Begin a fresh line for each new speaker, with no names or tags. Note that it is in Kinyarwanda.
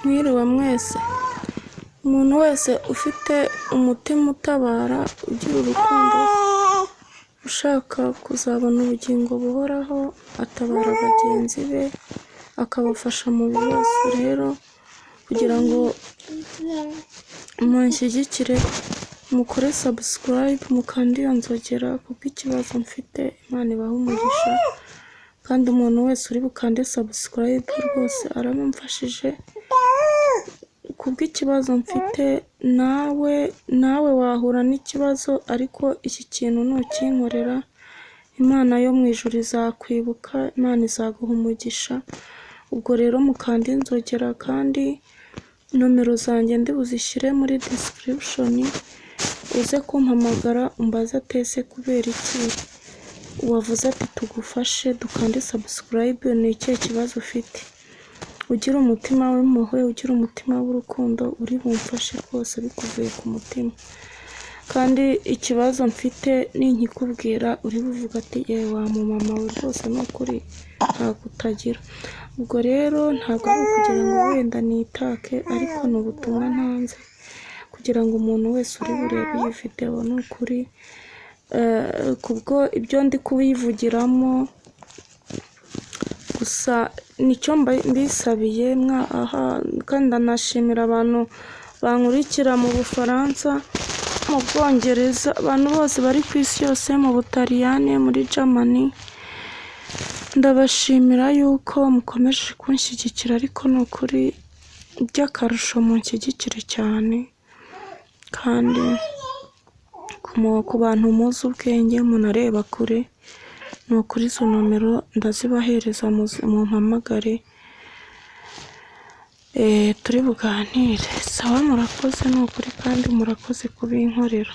Mwiriwe mwese? Umuntu wese ufite umutima utabara, ugira urukundo, ushaka kuzabona ubugingo buhoraho, atabara bagenzi be, akabafasha mu bibazo. Rero kugira ngo munshyigikire, mukore subscribe, mukande iyo nzogera, kuko ikibazo mfite, Imana ibahe umugisha, kandi umuntu wese uri bukande subscribe rwose araba amfashije kubw'ikibazo mfite. Nawe wahura n'ikibazo, ariko iki kintu nukinkorera, Imana yo mu ijuru izakwibuka, Imana izaguha umugisha. Ubwo rero mukande inzogera, kandi nomero zanjye ndi buzishyire muri description, uze kumpamagara umbaze ati: "Ese kubera iki wavuze ati tugufashe dukande subscribe? Ni ikihe kibazo ufite?" Ugira umutima w'impuhwe, ugira umutima w'urukundo, uri bumfashe rwose bikuvuye ku mutima. Kandi ikibazo mfite ninkikubwira, uri buvuga ati: "Yewe wa mumama we, rwose ni ukuri ntabwo utagira." Ubwo rero ntabwo ari ukugira ngo wenda nitake, ariko ni ubutumwa ntanze kugira ngo umuntu wese uri burebe iyi videwo, ni ukuri kubwo ibyo ndi kubivugiramo gusa nicyo mbisabiye. Kandi ndanashimira abantu bankurikira mu Bufaransa, mu Bwongereza, abantu bose bari ku isi yose, mu Butaliyani, muri Germany. Ndabashimira yuko mukomeje kunshyigikira, ariko ni ukuri by'akarusho munshyigikire cyane. Kandi ku bantu muzi ubwenge, munareba kure, ni ukuri izo nomero ndazibahereza, mumpamagare turi buganire. Sawa, murakoze ni ukuri, kandi murakoze kubinkorera.